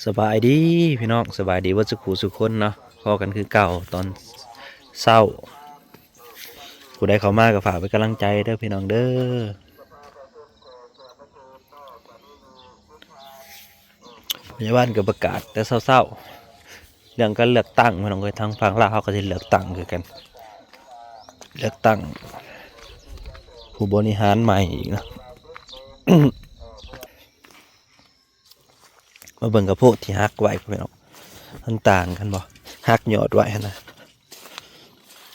ສະບາຍດີພີ່ນ້ອງ ສະບາຍດີເບິດສູ່ຄູ່ສູ່ຄົນເນາະ ພໍ້ກັນຄືເກົ່າຕອນເຊົ້າ. ຜູ້ໃດເຂົ້າມາກໍຝາກເປັນກຳລັງໃຈເດີພີ່ນ້ອງເດີ. ພະຍາບານກໍປະກາດແຕ່ເຊົ້າໆ ເລື່ອງການເລືອກຕັ້ງພີ່ນ້ອງເອີຍ ທາງຝັ່ງລາວເຮົາກໍຊິເລືອກຕັ້ງຄືກັນ ເລືອກຕັ້ງຜູ້ບໍລິຫານໃໝ່ອີກເນາະ. ມາເບິ່ງກະໂພດທີ່ຫັກໄວ້ພີ່ນ້ອງ ມັນຕ່າງກັນບໍ່ ຫັກຍອດໄວ້ຫັ້ນນະ.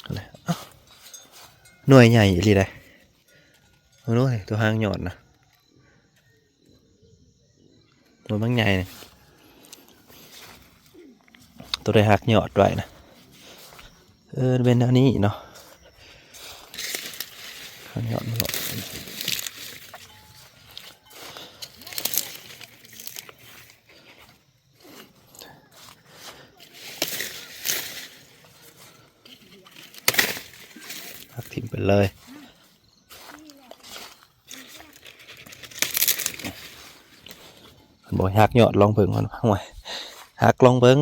ເອົ້າ ໜ່ວຍໃຫຍ່ອີ່ຫຼີໃດ໋ ເບິ່ງດູ ໂຕຫາກຍອດນະ ໜ່ວຍບັກໃຫຍ່ນີ້ ໂຕໄດ້ຫັກຍອດໄວ້ນະ. ເອີ ເປັນແນວນີ້ເນາະ ເອົາຍອດມັນອອກ ຫັກຖິ້ມໄປເລີຍ. ເພິ່ນບອກໃຫ້ຫັກຍອດລອງເບິ່ງ ເພິ່ນວ່າ ໂອ້ຍ ຫັກລອງເບິ່ງ.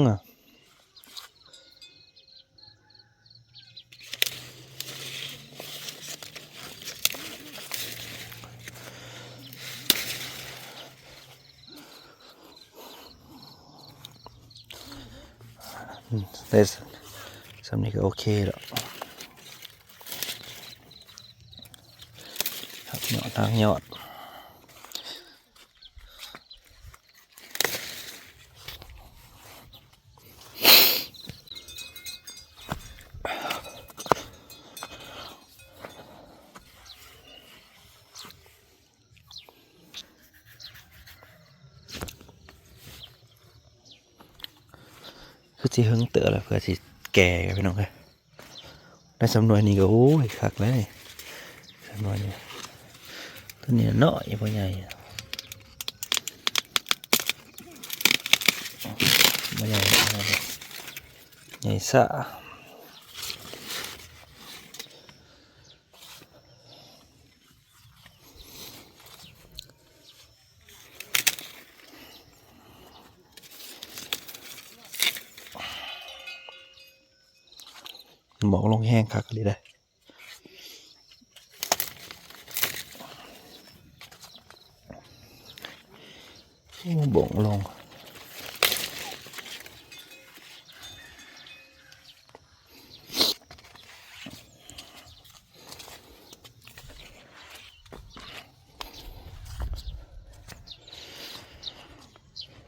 ອືມ ໄດ້ ສ່ຳນີ້ກໍໂອເຄແລ້ວ ຫັກຍອດ ຫັກຍອດ. ຄືຊິເຫິງເຕີບແລ້ວ ເພື່ອຊິແກ່ພີ່ນ້ອງເອີຍ. ໄດ້ສ່ຳໜ່ວຍນີ້ກໍ ໂອ້ຍ ຄັກແລ້ວນີ້ ສ່ຳໜ່ວຍນີ້. ໂຕນີ້ນ້ອຍ ບໍ່ໃຫຍ່ ບໍ່ໃຫຍ່ ໃຫຍ່ຊ້າ. ໝອກລົງແຮງຄັກອີ່ຫຼີເດ້ ໂອ້ ບົງລົງ.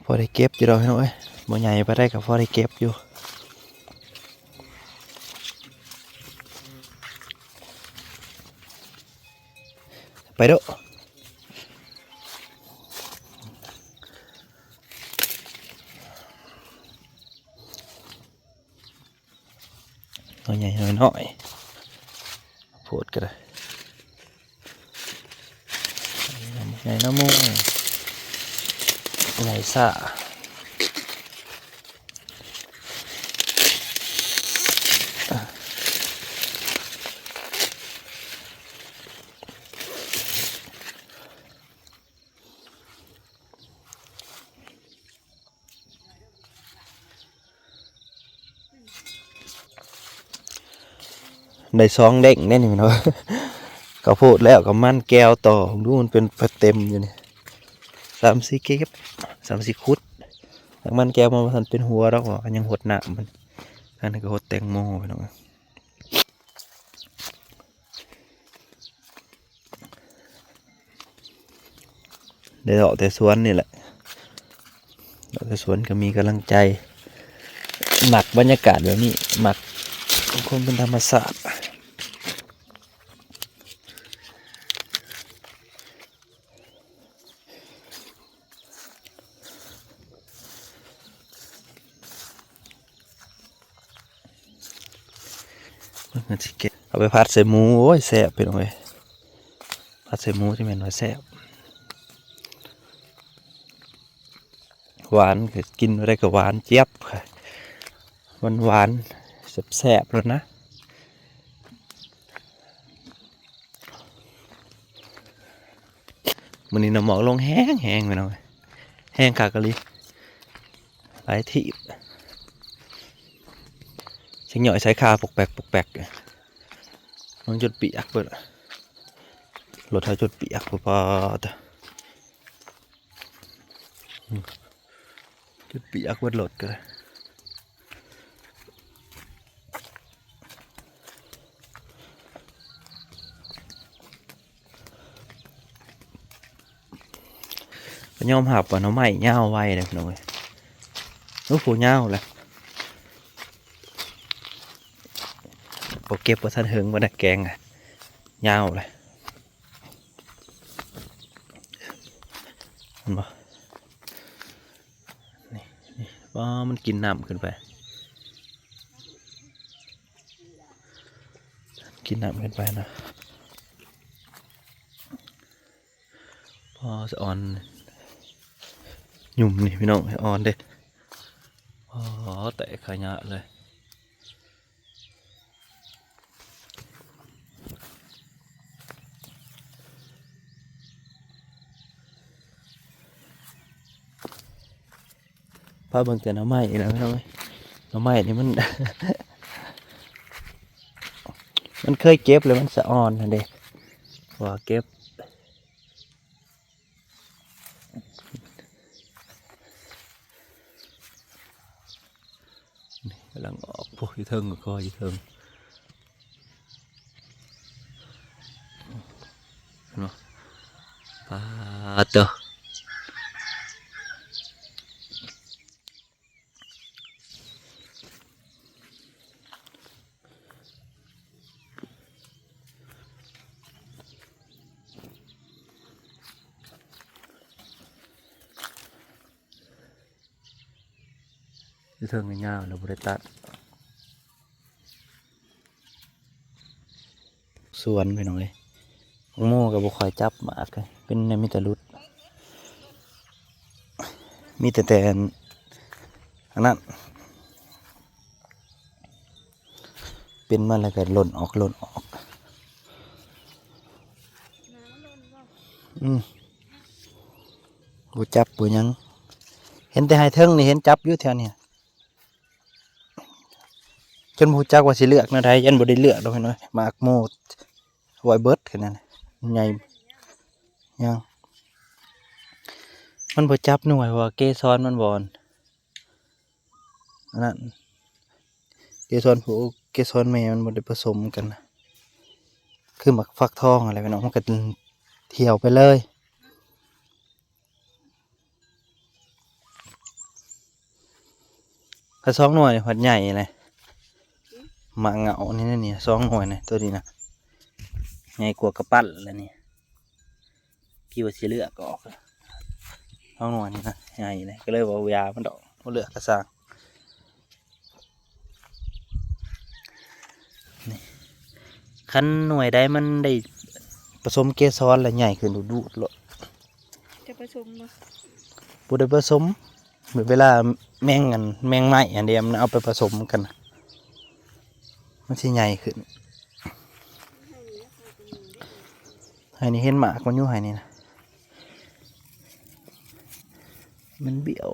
ພໍໄດ້ເກັບຢູ່ດອກພີ່ນ້ອງເອີຍ ບໍ່ໃຫຍ່ປານໃດກໍພໍໄດ້ເກັບຢູ່. ໄປເດີ້. ໜ່ວຍໃຫຍ່ໜ່ວຍນ້ອຍ ໂພດກໍໄດ້ ໃຫຍ່ນະໂມ ໃຫຍ່ຊ້າ. ໄດ້ສອງເດ້ງແດ່ນີ້ເນາະ ເຂົ້າໂພດແລ້ວກໍມັນແກ້ວຕໍ່ ເບິ່ງດູ ມັນເປັນເຕັມຢູ່ນີ້. ສ່ຳຊິເກັບ ສ່ຳຊິຂຸດ ຫາກມັນແກ້ວມັນບໍ່ທັນເປັນຫົວດອກ ເພາະວ່າຍັງຫົດນ້ຳມັນ ອັນນີ້ກໍຫົດແຕງໂມພີ່ນ້ອງ. ໄດ້ເລາະແຕ່ສວນນີ້ແຫຼະ ເລາະແຕ່ສວນກໍມີກຳລັງໃຈ ມັກບັນຍາກາດແບບນີ້ ມັກຄວາມເປັນທຳມະຊາດ. ມັນຊິແກະ ເອົາໄປຜັດໃສ່ໝູ ໂອ້ຍ ແຊບພີ່ນ້ອງເອີຍ ຜັດໃສ່ໝູຈະແມ່ນວ່າແຊບ ຫວານ ກໍກິນໄດ້ກໍຫວານຈຽບ ມັນຫວານແຊບໆ ໂລດນະ. ມື້ນີ້ນ້ຳໝອກລົງແຮງໆ ພີ່ນ້ອງເອີຍ ແຮງຄັກອີ່ຫຼີ. ຫຼາຍທີບ ຊິຫຍ້ອຍໃສ່ຂາປົກແປັກ ປົກແປັກ ມັນຈົນປຽກເບິດ ລົດເຮົາຈົນປຽກ ປາດ ຈົນປຽກເບິດລົດກໍໄດ້. ກໍຍອມຮັບວ່າໜໍ່ໄມ້ຍາວໄວເດ້ພີ່ນ້ອງເອີຍ. ໂອ້ໂຫ ຍາວແຫຼະ ບໍ່ເກັບບໍ່ທັນເຖິງ ບໍ່ໄດ້ແກງ ຍາວແຫຼະ ເຫັນບໍ່? ນີ້ ນີ້ ອໍ ມັນກິນນ້ຳຂຶ້ນໄປ ກິນນ້ຳຂຶ້ນໄປນະ. ພໍສະອອນ ຫຍຸ້ມນີ້ພີ່ນ້ອງ ສະອອນເດ້. ອໍ ແຕກຂະຫຍະເລີຍ. ພາເບິ່ງແຕ່ໜໍ່ໄມ້ນີ້ແຫຼະພີ່ນ້ອງເອີຍ. ໜໍ່ໄມ້ນີ້ມັນ ມັນເຄີຍເກັບແລ້ວມັນສະອອນຫັ້ນເດ້ ວ່າເກັບ ນີ້ກຳລັງອອກ ໂອ້ ຢູ່ເທິງ ກໍຢູ່ເທິງ ເຫັນບໍ່? ປາດເຕີ ຢູ່ເທິງຍາວໆ ແລ້ວບໍ່ໄດ້ຕັດ. ສວນພີ່ນ້ອງເອີຍ ໝູ່ກໍບໍ່ຄ່ອຍຈັບໝາກ ເປັນແນວມີແຕ່ຫຼຸດ ມີແຕ່ ແຕ່ອັນນັ້ນ ເປັນມາແລ້ວກໍຫຼົ່ນອອກ ຫຼົ່ນອອກ ອືມ ບໍ່ຈັບບໍ່ຫຍັງ ເຫັນແຕ່ໃຫ້ເທິງນີ້ ເຫັນຈັບຢູ່ແຖວນີ້ ຈົນບໍ່ຮູ້ຈັກວ່າຊິເລືອກແນວໃດ ຢ້ານບໍ່ໄດ້ເລືອກດອກພີ່ນ້ອງ ໝາກໝູ່ໄວ້ເບິດ ຄືນັ້ນ ໃຫຍ່ ຍັງ ມັນບໍ່ຈັບໜ່ວຍ ເພາະວ່າເກສອນມັນບໍ່ອັນນັ້ນ ເກສອນຜູ້ ເກສອນແມ່ມັນບໍ່ໄດ້ປະສົມກັນ ຄືໝາກຟັກທອງຫັ້ນແຫຼະພີ່ນ້ອງ ມັນກໍຫ່ຽວໄປເລີຍ. ກະສອງໜ່ວຍພັດໃຫຍ່ເລີຍ ໝາກເຫງົານີ້ ນີ້ສອງໜ່ວຍນີ້ ໂຕນີ້ນະ ໃຫຍ່ກວ່າກະປັ້ນແລ້ວນີ້ ຄິດວ່າຊິເລືອກອອກ ສອງໜ່ວຍນີ້ນະ ໃຫຍ່ເລີຍ ກໍເລີຍວ່າຢ່າມັນດອກ ບໍ່ເລືອກກະຊ່າງ. ນີ້ ຄັນໜ່ວຍໃດມັນໄດ້ປະສົມເກສອນແລ້ວໃຫຍ່ຂຶ້ນດູດໆໂລດ ຈະປະສົມບໍ່? ບໍ່ໄດ້ປະສົມ ເວລາແມງອັນ ແມງໄມ້ອັນດຽວມັນເອົາໄປປະສົມກັນ ມັນຊິໃຫຍ່ຂຶ້ນ. ໄຮ່ນີ້ເຫັນໝາກມັນຢູ່ ໄຮ່ນີ້ນະ ມັນບ້ຽວ.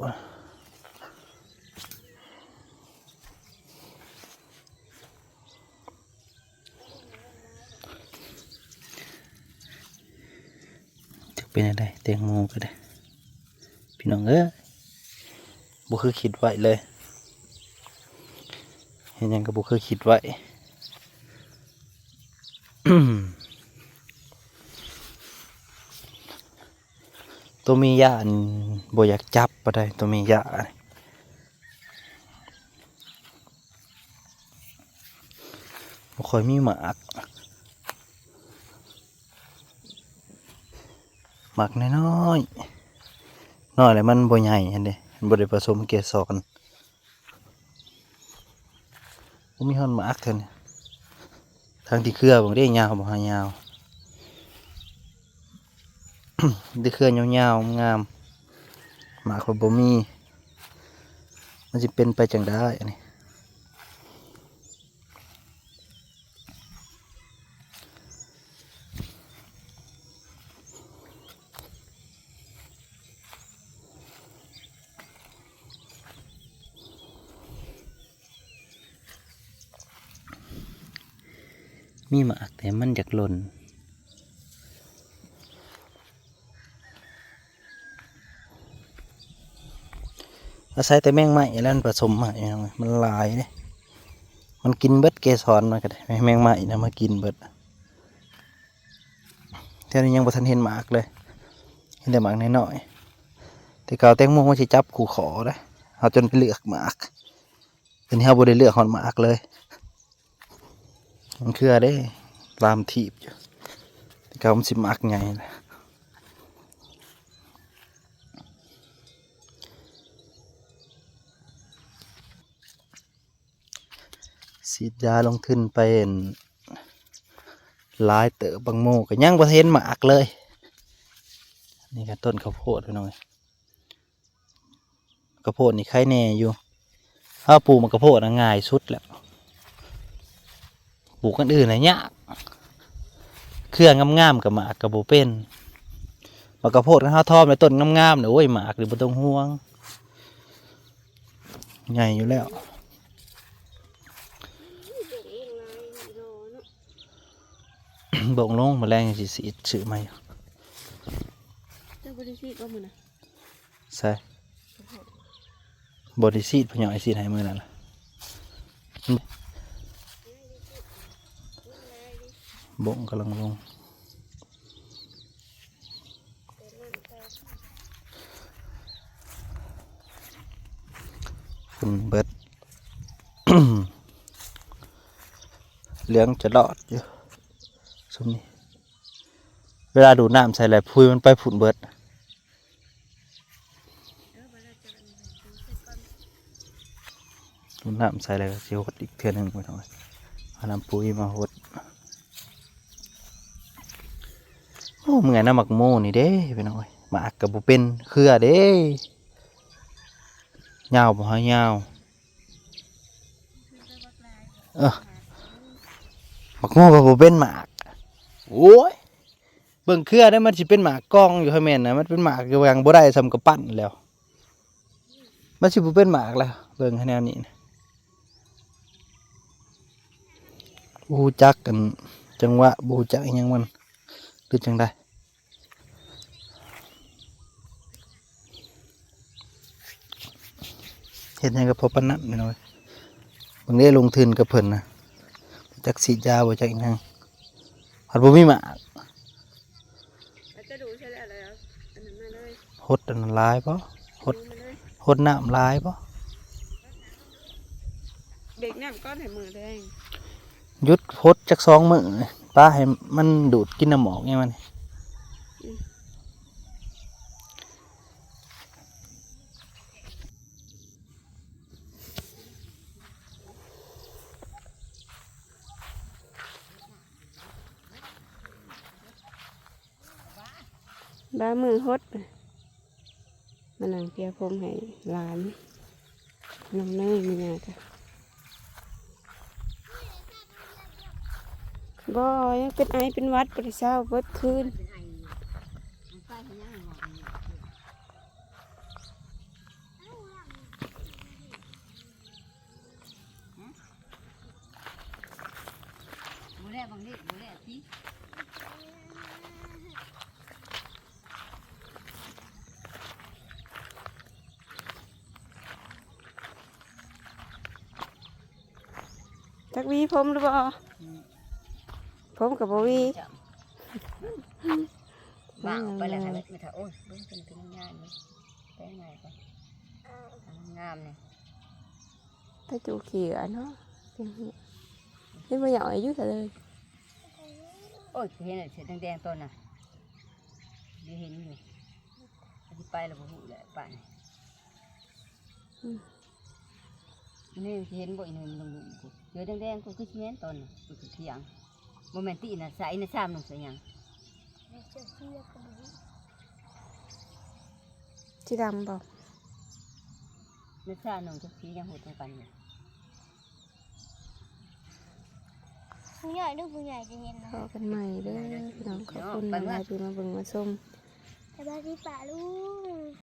ຈັກເປັນແນວໃດ ແຕງໂມກໍໄດ້ ພີ່ນ້ອງເອີຍ ບໍ່ຄືຄິດໄວ້ເລີຍ ເຮັດຫຍັງກໍບໍ່ຄືຄິດໄວ້. ໂຕເມຍອັນ ບໍ່ຢາກຈັບປານໃດ ໂຕເມຍ ບໍ່ຄ່ອຍມີໝາກ ໝາກນ້ອຍໆ ນ້ອຍແລ້ວມັນບໍ່ໃຫຍ່ຫັ້ນເດ້ ມັນບໍ່ໄດ້ປະສົມເກສອນ ບໍ່ມີຮອດໝາກເທື່ອນີ້ ທາງທີ່ເຄືອເບິ່ງເດ້ ຍາວບໍ່ຫາຍາວ ທີ່ເຄືອຍາວໆ ງາມ ໝາກກໍບໍ່ມີ ມັນຊິເປັນໄປຈັ່ງໃດອັນນີ້. ມີໝາກແຕ່ມັນຢາກຫຼົ່ນ ອາໄສແຕ່ແມງໄມ້ແລ້ວມັນປະສົມໝາກ ມັນຫຼາຍເດ້ ມັນກິນເບິດເກສອນມັນກໍໄດ້ ແມງໄມ້ນະມາກິນເບິດ. ແຖວນີ້ຍັງບໍ່ທັນເຫັນໝາກເລີຍ ເຫັນແຕ່ໝາກນ້ອຍໆ ແຕ່ເກົ່າແຕງໂມມັນຊິຈັບຄູ່ຂໍເດ້ ເຮົາຈົນໄປເລືອກໝາກ ດຽວນີ້ເຮົາບໍ່ໄດ້ເລືອກຮອດໝາກເລີຍ ມັນເຄືອເດ້ ລາມຖີບຢູ່ ແຕ່ເກົ່າມັນຊິໝາກໃຫຍ່ນະ. ສີດຢາລົງທຶນໄປ ອັນ ຫຼາຍເຕີບ ບັກໂມກໍຍັງບໍ່ເຫັນໝາກເລີຍ. ນີ້ກໍຕົ້ນເຂົ້າໂພດພີ່ນ້ອງເອີຍ ເຂົ້າໂພດນີ້ໄຄແດ່ຢູ່ ເຮົາປູກໝາກເຂົ້າໂພດນະງ່າຍສຸດແລ້ວ ປູກອັນອື່ນນະຍາກ ເຄືອງາມໆກໍໝາກກໍບໍ່ເປັນ ໝາກເຂົ້າໂພດຄັນເຮົາທອມໃນຕົ້ນງາມໆນະ ໂອ້ຍ ໝາກນີ້ບໍ່ຕ້ອງຫ່ວງ ໃຫຍ່ຢູ່ແລ້ວ ບົງລົງ ມື້ແລງຊິສີດຊື້ໃໝ່. ເຈົ້າບໍ່ໄດ້ສີດບໍ່ມື້ນະ? ໃສ່ ບໍ່ໄດ້ສີດ ພໍ່ໃຫຍ່ສີດໃຫ້ມື້ນັ້ນນະ ບົງກຳລັງລົງ ຝຸ່ນເບິດ ເຫຼືອງຈະຫຼອດຢູ່ຊຸມນີ້ ເວລາດູດນ້ຳໃສ່ແລ້ວ ພຸ້ຍມັນໄປພຸ້ນເບິດ. ດູດນ້ຳໃສ່ແລ້ວກໍຊິຫົດອີກເທື່ອໜຶ່ງ ພີ່ນ້ອງເອີຍ ເອົານ້ຳປຸ໋ຍມາຫົດ. ໂອ້ ເມື່ອຍນຳໝາກໂມນີ້ເດ້ ພີ່ນ້ອງເອີຍ ໝາກກໍບໍ່ເປັນເຄືອເດ້ ຍາວບໍ່ຫາຍາວ ເອີ ໝາກໂມກໍບໍ່ເປັນໝາກ ໂອ້ຍ. ເບິ່ງເຄືອເດ້ ມັນຊິເປັນໝາກກ່ອງຢູ່ ຄັນແມ່ນນະ ມັນເປັນໝາກຢູ່ຫຍັງ ບໍ່ໄດ້ສ່ຳກະປັ້ນແລ້ວ ມັນຊິບໍ່ເປັນໝາກແລ້ວ ເບິ່ງໃນແນວນີ້ນະ ບໍ່ຮູ້ຈັກອັນ ຈັງຫວະ ບໍ່ຮູ້ຈັກອີ່ຫຍັງມັນ ຫຼືຈັ່ງໃດ. ເຮັດຫຍັງກໍພໍປານນັ້ນພີ່ນ້ອງເອີຍ ເບິ່ງເດ້ ລົງທຶນກັບເພິ່ນນະ ຈັກສີດຢາບໍ່ ຈັກອີ່ຫຍັງ ພັດບໍ່ມີໝາກ ອາດຈະດູໃສ່ແລ້ວ ແລ້ວອັນນັ້ນມາເລີຍ ຫົດອັນນັ້ນຫຼາຍບໍ່ ຫົດ ມາເລີຍ ຫົດນ້ຳຫຼາຍບໍ່ ເບກນ້ຳກ່ອນໃຫ້ມື້ແລງ ຢຸດຫົດຈັກສອງມື້ ປະໃຫ້ມັນດູດກິນນ້ຳໝອກຫຍັງມັນ ອືມ. ບາມືຫົດ ມານັ່ງເປ່ຍຜົມໃຫ້ຫຼານ ນ້ອງເນີຍ ແມ່ຍ່າກະ ບໍ່ ຍັງເປັນໄອເປັນຫວັດ ບໍ່ໄດ້ເຊົາເບິດຄືນ. ບໍ່ແລ້ວ ບັງເລກບໍ່ແລ້ວຕິ ຈັກຫວີຜົມຫຼືບໍ່? ອືມ ຜົມກໍບໍ່ຫວີ ຈ້ຳ ວາງອອກໄປແລ້ວ ໃຫ້ມັນ ໂອ້ຍ ເບິ່ງເປັນງາມເລີຍ ແປງໃໝ່ກ່ອນ ງາມນີ້. ຕາຈູ່ຂີ້ເຫຼືອເນາະ ເປັນເຫື່ອ ເຫັນບໍ່ຢາກອອກຢູ່ຊະເລີຍ. ໂອ້ຍ ເຫັນແລ້ວ ເສືອແດງໆ ຕອນນະ ໄດ້ເຫັນຢູ່ ຊິໄປແລ້ວບໍ່ຮູ້ແຫຼະ ປານນີ້ ອືມ ນີ້ຊິເຫັນບໍ່ ອີ່ໜຶ່ງມັນລົງລຸມພຸ້ນ ເສືອແດງໆ ກໍຄືຊິແມ່ນຕອນນະ ມັນຄືທ່ຽງ ບໍ່ແມ່ນຕິນະ ໃສ່ນະ ຊາມໜຶ່ງໃສ່ຫຍັງ ເສືອເສືອກໍບໍ່ຮູ້ ສີດຳບໍ່? ແມ່ຊາໜຶ່ງຈັກສີຍັງຫົດນຳກັນຢູ່ ຜູ້ໃຫຍ່ເດີ ຜູ້ໃຫຍ່ຈະເຫັນນະ ພໍ້ກັນໃໝ່ເດີພີ່ນ້ອງ ຂອບຄຸນຫຼາຍໆ ທີ່ມາເບິ່ງມາຊົມ ສະບາຍດີປ້າລຸງ.